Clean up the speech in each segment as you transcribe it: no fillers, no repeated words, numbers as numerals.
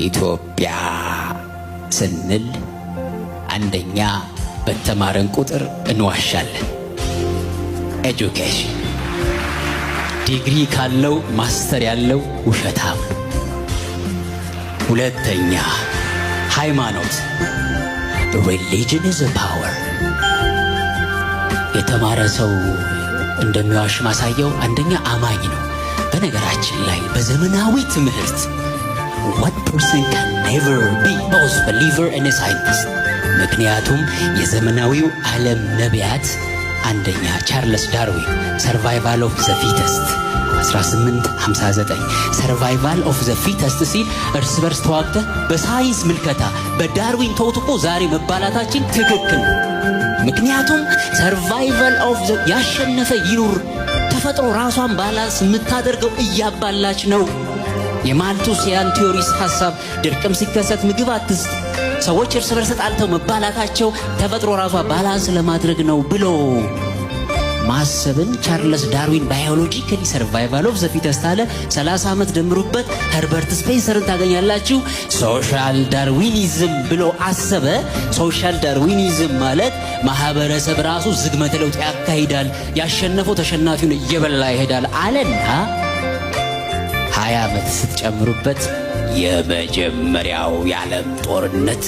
ኢትዮጵያ ስንል አንደኛ በተማረን ቁጥር እንዋሻለን። Education ዲግሪ ካለው master ያለው ውሸታም ነው። ሁለተኛ ሃይማኖት፣ religion is power። የተማረ ሰው እንደሚዋሽ ማሳያው አንደኛ አማኝ ነው። በነገራችን ላይ በዘመናዊ ትምህርት one person can never be both believer and a scientist። ምክንያቱም የዘመናዊው ዓለም ነቢያት አንደኛ ቻርለስ ዳርዊን survival of the fittest 1859፣ survival of the fittest ሲል እርስ በርስ ተዋግተህ በሳይንስ ምልከታ በዳርዊን thought እኮ ዛሬ መባላታችን ትክክል ነው። ምክንያቱም survival of the ያሸነፈ ይኑር። ተፈጥሮ ራሷን balance የምታደርገው እያባላች ነው። የ Malthusian theories ሐሳብ ድርቅም ሲከሰት ምግብ አትስጥ፣ ሰዎች እርስ በርስ ተጣልተው መባላታቸው ተፈጥሮ ራሷ balance ለማድረግ ነው ብሎ ማሰብን ቻርለስ ዳርዊን biologically survival of the fittest አለ። 30 ዓመት ደምሩበት፣ ኸርበርት ስፔንሰርን ታገኛላችሁ። Social Darwinism ብሎ አሰበ። Social Darwinism ማለት ማህበረሰብ ራሱ ዝግመተ ለውጥ ያካሂዳል፣ ያሸነፈው ተሸናፊውን እየበላ ይሄዳል አለና 20 ዓመት ስትጨምሩበት የመጀመሪያው የዓለም ጦርነት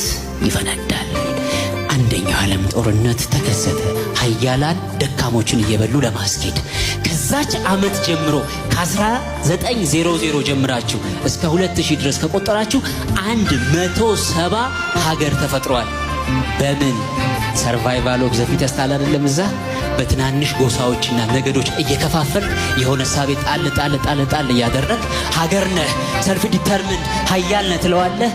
ይፈነዳል። አንደኛው የዓለም ጦርነት ተከሰተ። ሀያላን ደካሞችን እየበሉ ለማስኬድ ከዛች ዓመት ጀምሮ ከ1900 ጀምራችሁ እስከ 2000 ድረስ ከቆጠራችሁ 170 ሀገር ተፈጥሯል። በምን survival of the fittest አለ አይደለም? እዛ በትናንሽ ጎሳዎችና ነገዶች እየከፋፈልክ የሆነ ሳቤ ጣል ጣል ጣል ጣል እያደረግ ሀገር ነህ፣ self determined ሀያል ነህ ትለዋለህ።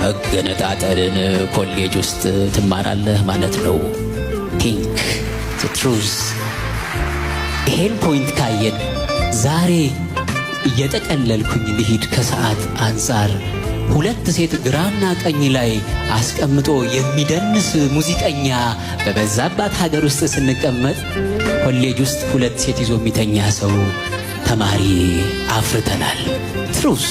መገነጣጠልን ኮሌጅ ውስጥ ትማራለህ ማለት ነው። Think truth። ይሄን point ካየን ዛሬ እየጠቀለልኩኝ ልሂድ ከሰዓት አንጻር። ሁለት ሴት ግራና ቀኝ ላይ አስቀምጦ የሚደንስ ሙዚቀኛ በበዛባት ሀገር ውስጥ ስንቀመጥ ኮሌጅ ውስጥ ሁለት ሴት ይዞ የሚተኛ ሰው ተማሪ አፍርተናል። Truth፣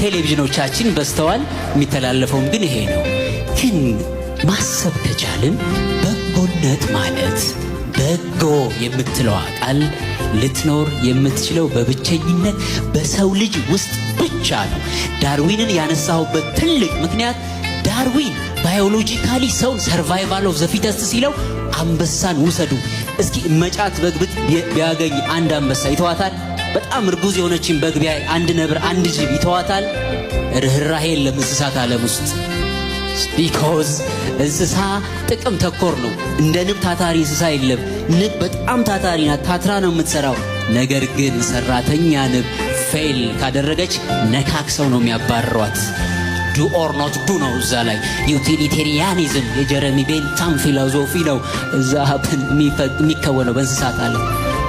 ቴሌቪዥኖቻችን በዝተዋል። የሚተላለፈውም ግን ይሄ ነው። ግን ማሰብ ከቻልን በጎነት ማለት በጎ የምትለዋ ቃል ልትኖር የምትችለው በብቸኝነት በሰው ልጅ ውስጥ ብቻ ነው። ዳርዊንን ያነሳሁበት ትልቅ ምክንያት ዳርዊን biologically ሰውን survival of the fittest ሲለው አንበሳን ውሰዱ እስኪ። መጫት በግ ቢያገኝ አንድ አንበሳ ይተዋታል? በጣም እርጉዝ የሆነችን በግ ቢያይ አንድ ነብር፣ አንድ ጅብ ይተዋታል? ርኅራሄ የለም እንስሳት ዓለም ውስጥ። Because እንስሳ ጥቅም ተኮር ነው። እንደ ንብ ታታሪ እንስሳ የለም። ንብ በጣም ታታሪ ናት፣ ታትራ ነው የምትሰራው። ነገር ግን ሰራተኛ ንብ fail ካደረገች ነካክሰው ነው የሚያባርሯት። Do or not do ነው እዛ ላይ። Utilitarianism የጀረሚ ቤንታም philosophy ነው እዛ የሚከወነው በእንስሳት ዓለም።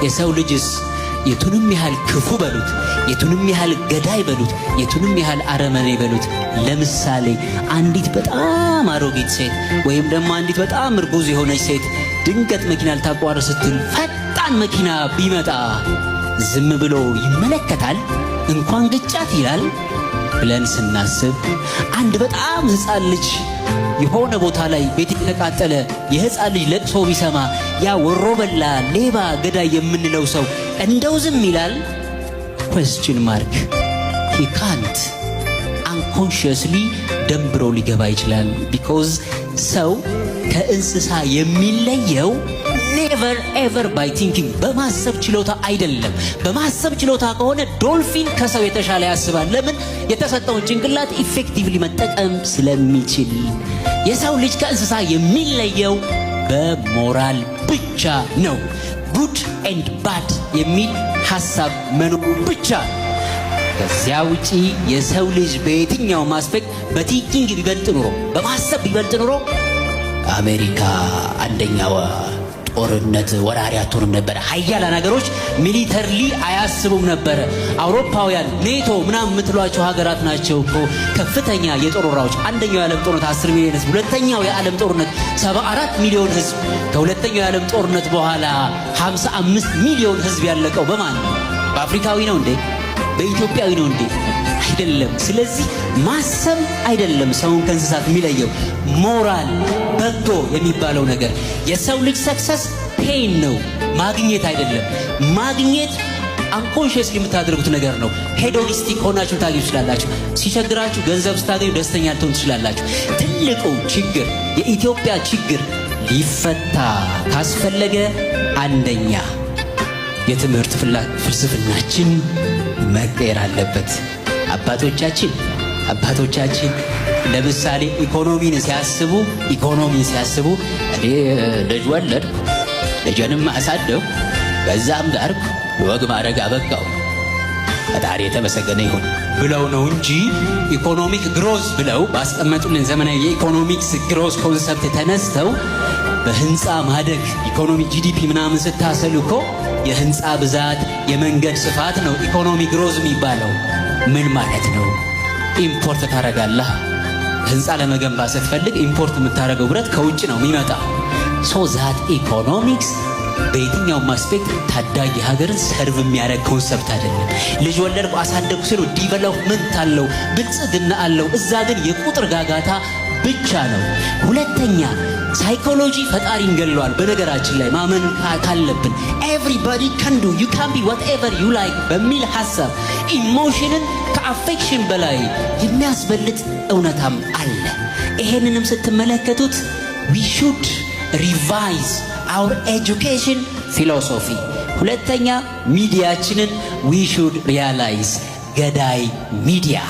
የሰው ልጅስ የቱንም ያህል ክፉ በሉት፣ የቱንም ያህል ገዳይ በሉት፣ የቱንም ያህል አረመኔ በሉት። ለምሳሌ አንዲት በጣም አሮጊት ሴት ወይም ደግሞ አንዲት በጣም እርጉዝ የሆነች ሴት ድንገት መኪና ልታቋርጥ ስትል ፈጣን መኪና ቢመጣ ዝም ብሎ ይመለከታል? እንኳን ግጫት ይላል ብለን ስናስብ፣ አንድ በጣም ሕፃን ልጅ የሆነ ቦታ ላይ ቤት የተቃጠለ የሕፃን ልጅ ለቅሶ ቢሰማ ያ ወሮ በላ ሌባ ገዳይ የምንለው ሰው እንደው ዝም ይላል? ኮስችን ማርክ። ሂ ካንት። አንኮንሽየስሊ ደንብሮ ሊገባ ይችላል። Because ሰው ከእንስሳ የሚለየው never ever by thinking፣ በማሰብ ችሎታ አይደለም። በማሰብ ችሎታ ከሆነ ዶልፊን ከሰው የተሻለ ያስባል። ለምን? የተሰጠውን ጭንቅላት effectively መጠቀም ስለሚችል። የሰው ልጅ ከእንስሳ የሚለየው በሞራል ብቻ ነው። Good and bad የሚል ሐሳብ መኖሩ ብቻ። ከዚያ ውጪ የሰው ልጅ በየትኛውም aspect በ thinking ቢበልጥ ኑሮ፣ በማሰብ ቢበልጥ ኑሮ አሜሪካ አንደኛው ጦርነት ወራሪ አትሆንም ነበረ። ሀያላን ሀገሮች militarily አያስቡም ነበረ። አውሮፓውያን ኔቶ ምናምን የምትሏቸው ሀገራት ናቸው እኮ ከፍተኛ የጦር ወራዎች። አንደኛው የዓለም ጦርነት 10 ሚሊዮን ህዝብ፣ ሁለተኛው የዓለም ጦርነት 74 ሚሊዮን ህዝብ፣ ከሁለተኛው የዓለም ጦርነት በኋላ 55 ሚሊዮን ህዝብ ያለቀው በማን ነው? በአፍሪካዊ ነው እንዴ? በኢትዮጵያዊ ነው እንዴ? አይደለም። ስለዚህ ማሰብ አይደለም ሰውን ከእንስሳት የሚለየው፣ ሞራል በጎ የሚባለው ነገር። የሰው ልጅ success pain ነው፣ ማግኘት አይደለም። ማግኘት unconscious የምታደርጉት ነገር ነው። Hedonistic ሆናችሁ ታገኙ ትችላላችሁ። ሲቸግራችሁ ገንዘብ ስታገኙ ደስተኛ ልትሆኑ ትችላላችሁ። ትልቁ ችግር፣ የኢትዮጵያ ችግር ሊፈታ ካስፈለገ አንደኛ የትምህርት ፍልስፍናችን መቀየር አለበት። አባቶቻችን ለምሳሌ ኢኮኖሚን ሲያስቡ እኔ ልጅ ወለድኩ፣ ልጄንም አሳደግኩ፣ በዛም ዳርኩ፣ ለወግ ማዕረግ አበቃው፣ ፈጣሪ የተመሰገነ ይሁን ብለው ነው እንጂ economic growth ብለው ባስቀመጡልን ዘመናዊ የ economics growth concept ተነስተው በህንፃ ማደግ፣ ኢኮኖሚ GDP ምናምን ስታሰሉ እኮ የህንፃ ብዛት፣ የመንገድ ስፋት ነው economy growth የሚባለው። ምን ማለት ነው? Import ታደርጋለህ። ህንፃ ለመገንባት ስትፈልግ import የምታደርገው ብረት ከውጭ ነው የሚመጣ። So that economics በየትኛውም aspect ታዳጊ ሀገርን serve የሚያደርግ concept አይደለም። ልጅ ወለድኩ አሳደግኩ ሲሉ development አለው፣ ብልጽግና አለው። እዛ ግን የቁጥር ጋጋታ ብቻ ነው። ሁለተኛ psychology ፈጣሪን ገድሏል። በነገራችን ላይ ማመን ካለብን everybody can do, you can be whatever you like በሚል ሀሳብ emotion ን ከ affection በላይ የሚያስበልጥ እውነታም አለ። ይሄንንም ስትመለከቱት we should revise our education philosophy። ሁለተኛ ሚዲያችንን we should realize ገዳይ ሚዲያ፣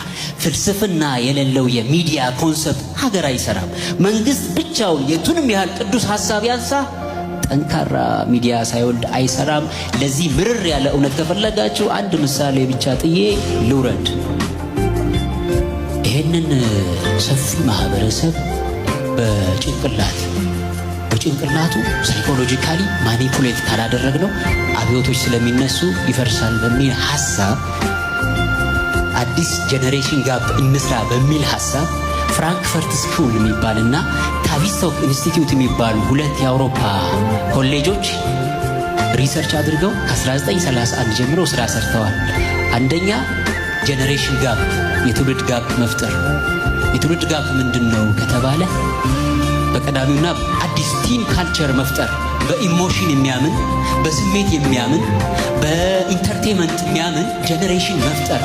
ፍልስፍና የሌለው የሚዲያ concept ሀገር አይሰራም። መንግስት ብቻውን የቱንም ያህል ቅዱስ ሀሳብ ያንሳ ጠንካራ ሚዲያ ሳይወልድ አይሰራም። ለዚህ ምርር ያለ እውነት ከፈለጋችሁ አንድ ምሳሌ ብቻ ጥዬ ልውረድ። ይህንን ሰፊ ማህበረሰብ በጭንቅላቱ psychologically manipulate ካላደረግነው አብዮቶች ስለሚነሱ ይፈርሳል በሚል ሀሳብ፣ አዲስ generation gap እንስራ በሚል ሀሳብ Frankfurt School የሚባልና Tavistock Institute የሚባሉ ሁለት የአውሮፓ ኮሌጆች research አድርገው ከ1931 ጀምሮ ስራ ሰርተዋል። አንደኛ generation gap፣ የትውልድ gap መፍጠር። የትውልድ gap ምንድን ነው ከተባለ በቀዳሚውና አዲስ teen culture መፍጠር፣ በ emotion የሚያምን፣ በስሜት የሚያምን፣ በ entertainment የሚያምን generation መፍጠር።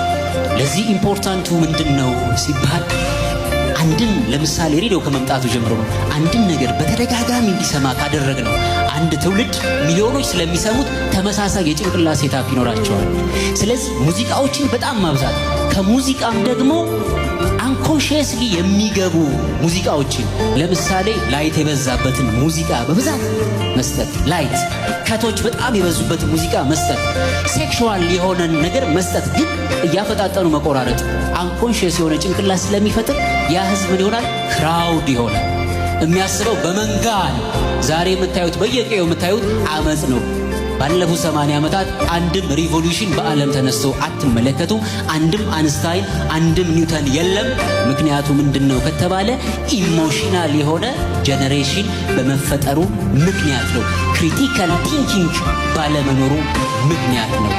ለዚህ important ኡ ምንድን ነው ሲባል አንድን ለምሳሌ ሬዲዮ ከመምጣቱ ጀምሮ ነው። አንድን ነገር በተደጋጋሚ እንዲሰማ ካደረግነው አንድ ትውልድ ሚሊዮኖች ስለሚሰሙት ተመሳሳይ የጭንቅላት setup ይኖራቸዋል። ስለዚህ ሙዚቃዎችን በጣም ማብዛት፣ ከሙዚቃም ደግሞ unconsciously የሚገቡ ሙዚቃዎችን፣ ለምሳሌ light የበዛበትን ሙዚቃ በብዛት መስጠት፣ light cut ኦች በጣም የበዙበትን ሙዚቃ መስጠት፣ sexual የሆነን ነገር መስጠት፣ ግን እያፈጣጠኑ መቆራረጥ unconscious የሆነ ጭንቅላት ስለሚፈጥር ያ ህዝብ ምን ይሆናል? Crowd ይሆናል። የሚያስበው በመንጋ ነው። ዛሬ የምታዩት፣ በየቀየው የምታዩት አመፅ ነው። ባለፉት 80 ዓመታት አንድም revolution በዓለም ተነስቶ አትመለከቱም። አንድም አንስታይን፣ አንድም ኒውተን የለም። ምክንያቱ ምንድን ነው ከተባለ emotional የሆነ generation በመፈጠሩ ምክንያት ነው። Critical thinking ባለመኖሩ ምክንያት ነው።